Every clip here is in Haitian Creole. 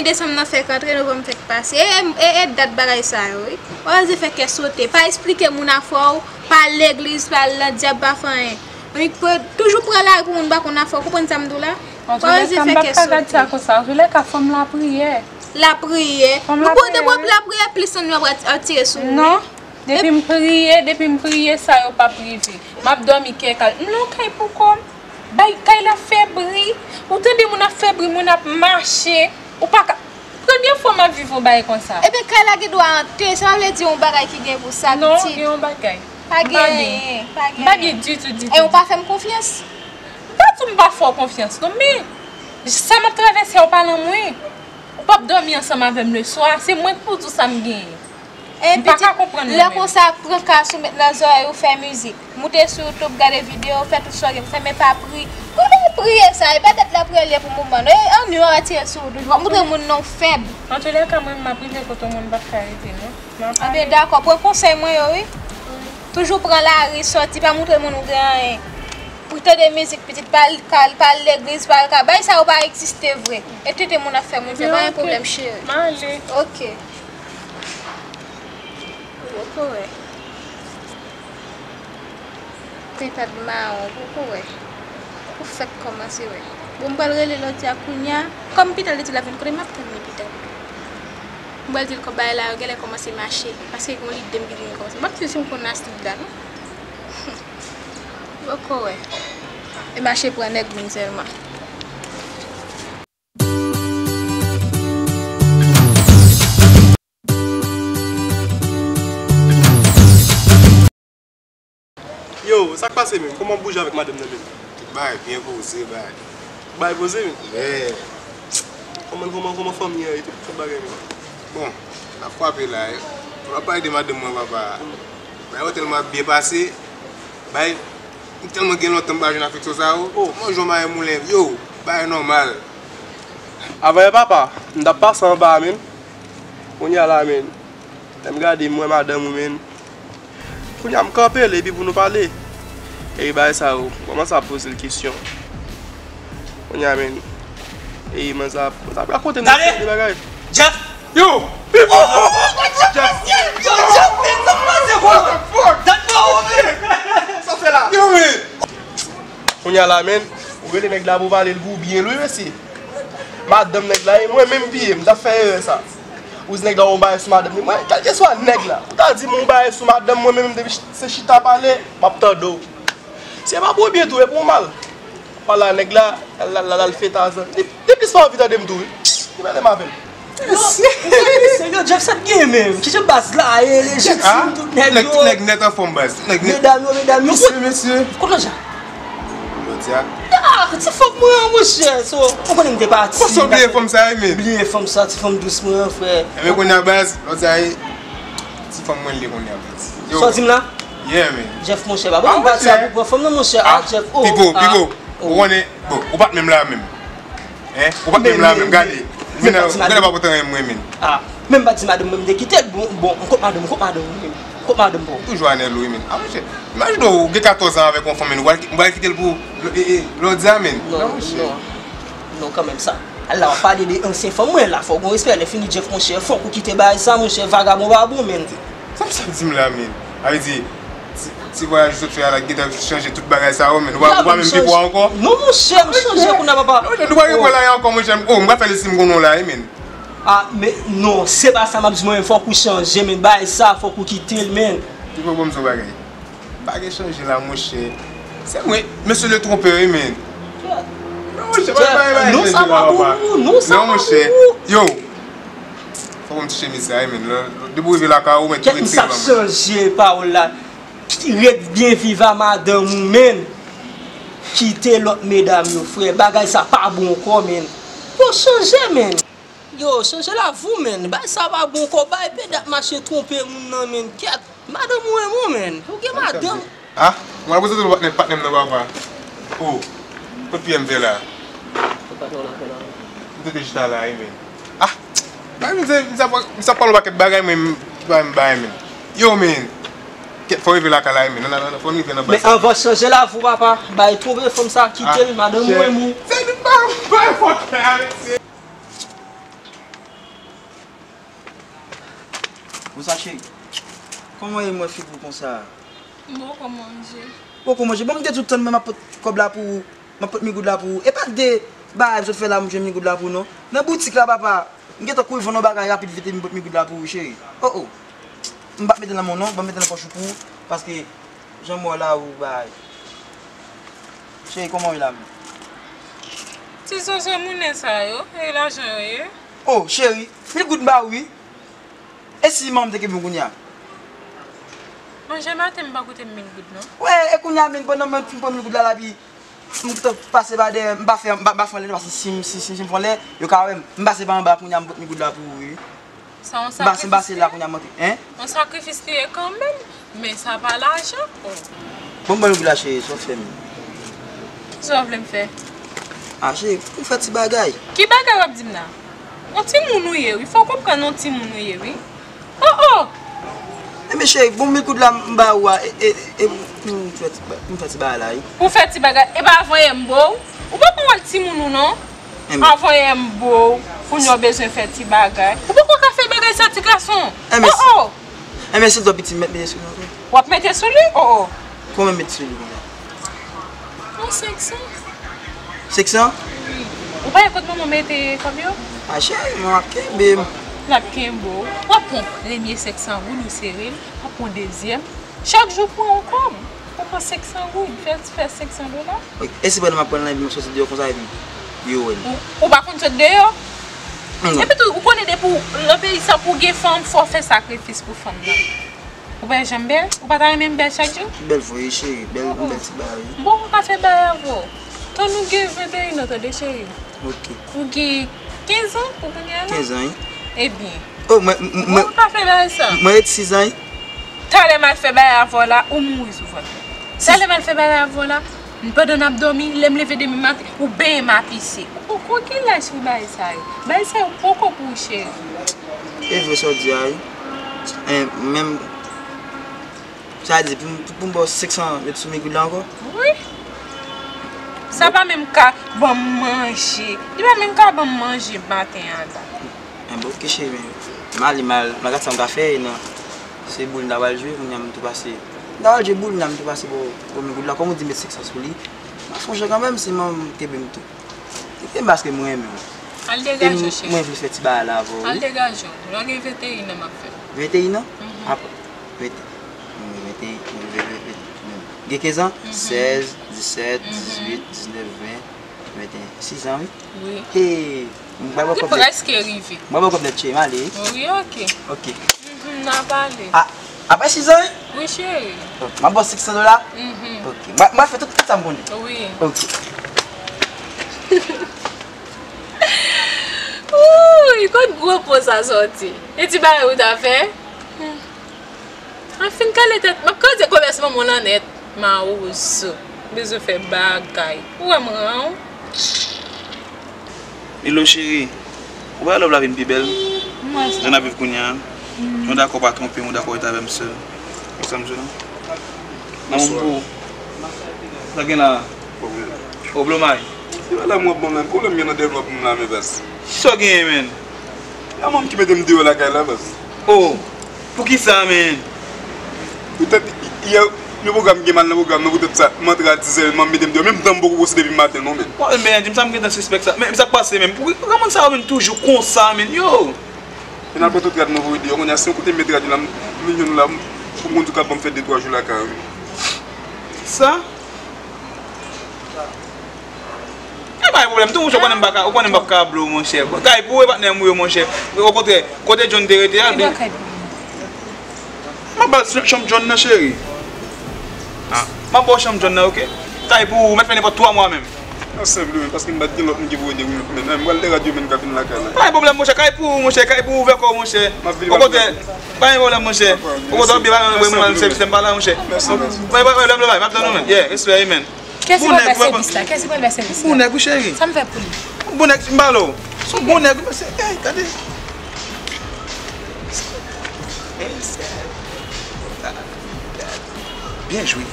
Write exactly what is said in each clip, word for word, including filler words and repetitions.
Desanm nan fèk antre, novanm fèk pase. E, e, e dat bagay sa yo, wi. Pa oze fè kè sote. Pa esplike moun afè w, pa al legliz, pa al nan dyab, pa fè anyen. Wi, toujou pran lari pou moun pa konn afè w. Konprann sa m di w la? Pa oze fè kè sote. Antoulèka, m p ap ka gad sa konsa. Antoulèka, fò m lapriyè. Lapriyè. Fò m lapriyè, wi. Ou pwòp lapriyè, plis lannmi ap atire sou ou, wi. Non. Depi m priye, depi m priye, sa yo p ap rive. M ap dòmi kè kal. M nan yon kay pou kò m. Bay, kay la fè bri. Ou tande moun ap fè bri, moun ap mache. Ou pa ka. Premye fwa m ap viv yon bagay konsa. Ebyen, kay la gen dwa ante. Sa pa vle di yon bagay ki gen pou sa, pitit. Non, gen yon bagay. Pa gen anyen, pa gen anyen. M pa byen ditou, ditou. E ou pa fè m konfyans? M pa di w m pa fè w konfyans, non, men sa m ap travèse a, ou pa nan mwen. Ou p ap dòmi ansanm avè m leswa. Se mwen k pou di w sa m genyen. M pa ka konprann mwen menm. Lè konsa, pran kas ou, met nan zòrèy ou, fè mizik. Moute sou YouTube, gade videyo, fè tout sa w gen pou fè, men pa pri-, pa priye sa, e pa dat lapriyè l ye pou moman, non. E anni w ap atire sou ou toujou. W ap montre moun non w fèb. Antoulèka, mwen, m ap rive kote yon moun pa ka rete, non. M ap ale. Anben, dakò, pran konsèy mwen yo, wi. Toujou pran lari, sòti, pa montre moun ou gen anyen. Pou tande mizik, pitit, pa al, pa al, pa al legliz, pa al ka. Bagay sa yo pa egziste vre. E tete moun ap fè moun fè, pa gen pwoblèm, cheri. M ale. Ok. Poko wè. Pentad mawon, poko wè. Pou fèk kòmanse wè. Bon, m pral rele Lòdya kounya. Kòm pita l te di l ap vin kote m, m ap tann li pita. M pral di l kòm bagay la yo genlè kòmanse mache. Paske gen yon lide m gentan kòmanse. M ap di si m konn Astrid la, non? Poko wè. E mache pran nèg moun sèlman. Yo, sa k pase menm? Kòman w bouje avèk madanm nan menm? Tout bagay byen poze, bay. Bay poze menm? Yeah. Kòman, kòman, kòman fanmi an ye, tout, tout bagay menm? Bon, n ap frape la, eh. N ap pale de madanm mwen, papa. Bay yo tèlman ap byen pase. Bay, m tèlman gen lontan m pa jwenn afeksyon sa yo. Oh, mwen jwenn maye moulen, yo, bay nòmal. Avan yè papa, m t ap pase anba a menm. Kounye a la menm. Lè m gade, m wè madanm ou menm. Kounye a m kanpe l epi pou nou pale. Epi bagay sa yo, kòmanse ap poze l kesyon. Kounye a menm. Epi manzè ap, manzè ap rakonte m de bagay. Jeff! Yo! Yo, Jeff, men sa k pase, bro? Dat pa ou, men! Sa w fè la? Yo, men! Kounye a la, menn, ou rele nèg la pou pale l pou byen l, wi, mesye. Madanm nèg la, e mwen menm piye, m t ap fè erè sa. Ou di nèg la yon bagay sou madanm li. Mwen, kèlkeswa nèg la, ou ta di m yon bagay sou madanm mwen menm, depi ch-, se chita pale, m ap tande w. Si e pa pou byen tou, e pou mal. Pale a nèg la, l al, l al, l al fè tazan. Li, li plis pa anvi tande m tou, wi. Li pa renmen avè m. Mesye, mesye, yo, Jeff, sa k gen menm? Kijan baz la ye, lejitim, tout nèg yo. Nèg, tout nèg nèt anfòm, baz. Tout nèg nèt. Medam yo, medam yo. Mesye, mesye. Kot Lòdya? Lòdya? Ah, ti fanm mwen an, monchè. So, ou konnen m te pati. Konsa w bliye fanm sa, wi, men. Bliye fanm sa, ti fanm dous mwen an, frè. Enben, kounye a, baz, Lòdya, e ti fanm mwen li ye kounye a, baz. Yo. Sa w di m la? Yeah, man. Jeff, monchè, pa ban m pati a pou pran fanm nan, monchè. Ah, Jeff, oh, Pipo, ah, Pipo. Ou konnen, bon, ou pa t menm la menm. Hein? Ou pa t menm la menm, gade. Vin nan, vin nan pa pote anyen mwen, men. Ah, menm pa di madanm mwen, m te kite l, bon, bon, m kot madanm, m kot madanm, men. M kot madanm, bon. Toujou anèl ou, men. Ah, monchè. Imajine w, ou gen katòz an avèk yon fanm, men, ou pral ki-, ou pral kite l pou, e, e, Lòdya, men. Non, non, monchè. Non, kanmenm sa. Al la, w ap pale de ansyen fanm mwen la, fò w gon respè, lè fini Jeff, monchè, fòk ou kite bagay sa, monchè, vagabon pa bon, men. Sa, sa w di m la, men? Sa vle di, ti, ti vwayaj ou sot fè a la, gentan chanje tout bagay sa yo, men. Ou pa, ou pa menm Pipo a ankò? Non, monchè, m chanje kounye a, papa. Non, monchè, nou pa gen pwoblèm la ankò, monchè. Oh, m pral fè li si m konnen w la, wi, men. Ah, men, non, se pa sa m ap di, mwen, fòk ou chanje, men. Bagay sa, fòk ou kite l, men. Pipo, ban m di w yon bagay. Pa gen chanje la, monchè. Se mwen, mesye le trompè, wi, men. Non, monchè, pa, pa, pa gen chanje la, papa. Non, sa pa pou ou, non, sa pa pou ou. Non, monchè. Yo. Fòk m ti chemiz sa, wi, men. Lè, lè, depi w rive lakay ou, men, tou retire ban mwen. Kèt, m sa chanje pawòl la. Ki ret byen viv a madanm ou, men. Kite lòt medam yo, frè. Bagay sa pa bon ankò, men. Yo chanje, men. Yo, chanje lavi w, men. Bagay sa pa bon ankò. Bay pè dat mache twonpe moun nan, men. Kèt. Madanm ou renmen w, men. Ou gen madanm. Ah, mwen ap prezante nou patnè, patnè m nan, papa. Oh, kot pye m fè la? Kot patnè w la fè la? M te chita la, wi, men. Ah, bay, misye, misye ap, misye ap pale yon pakèt bagay, men, m pa menm bay, men. Yo, men. Kèt, fò rive lakay la, wi, men. Nan, nan, nan, fò n rive nan baz la. Men anvan chanje lavi w, papa. Bay twonpe fanm sa, kite l, madanm ou renmen w. Se nou pa, pa fòt la, mesye. Bonsa cheri. Kòman w ye m wè figi w konsa? M poko manje. Poko manje? Bon, m te di w tann mwen m ap pot kòb la pou ou, m ap pot mil goud la pou ou. E pa de bagay m sot fè la m jwenn mil goud la pou ou non. Nan boutik la papa, m gentan kouri vann yon bagay rapid vite m pot mil goud la pou ou cheri. Oh oh. M p ap mete nan men w non, ban m mete nan pòch ou pou ou, paske jan m wè w la ou bay. Cheri, kòman w ye la menm? Ti zozo mounen sa yo, e lajan yo ye? Oh, cheri, mil goud m ba ou wi. E si manman m te kenbe m kounye a? Manje maten m pa koute m mil goud non. Wè, e kounye a menm pandan mwen fin pran mil goud la lapi, m t ap pase ba dèyè, m pa fè, m pa, m pa fè anlè non, paske si, si, si, si m fè anlè, yo ka wè m. M pase pa anba kounye a m pot mil goud la pou ou wi. Sa yon M pase, m pase sakrifis li la ye? Kounye a m antre, en? Yon sakrifis li ye kanmenm, men sa pa lajan. Oh. Bon, ban m mil goud la cheri, sa w fè m? Kisa w vle m fè? Ah cheri, pou m fè ti bagay. Ki bagay w ap di m la? Yon timoun ou ye wi, fò w konprann yon timoun ou ye wi. Oh oh! Enben cheri, bon mil goud la m ba ou a, e, e, e, m fè ti ba-, m fè ti bagay la wi. Pou fè ti bagay, e pa voye m bo w. Ou pa konn wòl timoun ou non. Enben. Anvan yè m bo w, kounye a w bezwen fè ti bagay. Ou poko ka fè bagay sa ti gason. Enben, oh oh! Enben, silvouplè pitit, m mèt mete sou li ankò. W ap mete sou li? Oh oh! Konbyen m met sou li konsa? Yon senk san. Senk san? Wi. Ou pa wè kot manman mete kòb yo? A cheri, manman ap kenbe m. L ap kenbe w. W ap pran premye senk san goud ou sere l, w ap pran dezyèm. Chak jou pran yon kòb. Ou pran senk san goud, fè, fè senk san dola. E si pandan m ap pran l nan epi m soti deyò konsa epi yo wè l? Ou, ou pa konn sot deyò? Non. Epi tou, ou konnen depi w nan peyi sa pou w gen fanm, fò w fè sakrifis pou fanm nan. Ou pa janm bèl? Ou pa ta renmen m bèl chak jou? Bèl vre wi cheri, bèl, yon bèl ti bagay wi. Bon, ou ka fè bagay avè w. Tan nou gen venteyen an, tande cheri. Ok. Ou gen kenz an pou kounye a la? Kenz an wi. Ebyen. Oh, mwen, mwen, mwen. Ou ka fè bagay sa. Mwen ret siz an wi. Talè m al fè bagay avè w la, ou mouri sou vant mwen. Talè m al fè bagay avè w la, pandan n ap dòmi, lè m leve demen maten, ou benyen m a pise. Ou, ou, ou ki laj pou bagay sa yo? Bagay sa yo poko pou ou cheri. E vre sa w di a wi. En, menm, sa di pou m, pou, pou m ba w senk san met sou mil goud la ankò? Wi. Sa pa menm ka ban m manje. Li pa menm ka ban m manje maten an la. Enben, ok, cheri, men m ale, m al, m al gad sa m ka fè, e nan, se boul m ta pral jwe, kounye a m tou pase. M ta pral jwe boul, kounye a m tou pase bò, bò mil goud la, kòm ou di m met senk san sou li, m ap fè yon jan kanmenm, si manman m kenbe m tou. Kenbe m paske m renmen w. Al degaje w, cheri. E m, mwen vle fè ti bagay la avè w, wi. Al degaje w. Lè w gen venteyen an, m ap fè. Venteyen an? Mhm. Apre, vente, venteyen, gen kenz an? Mhm. Sèz, disèt, mhm, dizuit, diznèf, ven, venteyen. Sis an, wi. Wi. Hey, m pral bò kòb nèt. Ou prèske rive. M pral bò kòb nèt, cheri, m ale. Wi, ok. Ok. Mhm, n a pale. A, apre sis an, wi? Wi, cheri. Ok, m ap ba w senk san dola? Mhm. Ok. M a, m a fè tout, tout sa m konnen. Wi. Ok. Wouy, kot gwo po sa sòti? E ti bagay ou ta fè? Hmm. An fin kale tèt, m ap kraze komès manman w lan nèt. Mawozo, bezwen fè bagay. Ou wè m ran w? Milo cheri, ou pa wè love la vin pi bèl? M wè sa. Jan n ap viv kounye a. Mm. Mwen dakò pa twonpe m, mwen dakò rete avè m sèl. Ou sa m di w la? Nan yon bo. Sa gen la? Pwoblèm. O blomay. Se pa la m w ap ban m la, pwoblèm gen nan dèyè lòt moun la, men baz. Sa w genyen, menn? A manm ki mete m deyò lakay la, baz. Oh, poukisa, menn? Poutèt yè, yon pwogram gen mal nan pwogram nan, poutèt sa, m antre a dizè, manm mete m deyò. Menm dan m poko bwose depi maten, non, menn. Wa, men, di m sa, m gentan sispèk sa. Men, sa k pase, menn? Pou, pou granmoun sa yo, menn, toujou konsa, menn, yo? E n al pran tout rad nou voye deyò. Kounye a, se yon kote m met rad yo la, m, m jwenn nou la, m, pou m konn di w ka ban m fè de twa jou lakay ou. Sa? E pa gen pwoblèm tou, monchè, ou konnen m pa ka, ou konnen m p ap ka blow, monchè. Kay pou ou e patnè m ou ye, monchè. Okontrè, kote John te rete a, li. M ap ba w chanm John nan, cheri. Ah, m ap ba w chanm John nan, oke? Kay pou ou, ou mèt fè nenpòt twa mwa menm. Nan senp li, men, paske m pa t gen lòt moun ki pou ede m, men, men, m pral de radyo, men, m ka vin lakay la. Pa gen pwoblèm, monchè, kay pou ou, monchè, kay pou ou, ouvè kò w, monchè. M ap vini. Okontrè, pa gen pwoblèm, monchè. Okontrè, w ap byen, pa gen pwoblèm, sèvis la, m pa la, monchè. Mèsi, mèsi. Pa gen pwoblèm, pa gen pwoblèm, m ap tann ou, men. Yeah, respè, amen. Kèsi pral bay sèvis la? Kèsi pral bay sèvis la? Bon nèg, wi, cheri. Sa m fè pou li? Bon nèg, m pale w. Se yon bon nèg, wi, mesye. Ey, gade. Byen jwe.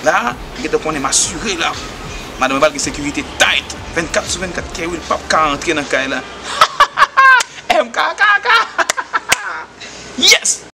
La, m gentan konnen m asire la. Madanm mwen pral gen sekirite tight. Vennkat sou vennkat, Kerry p ap ka antre nan kay la. M K K K. Yes!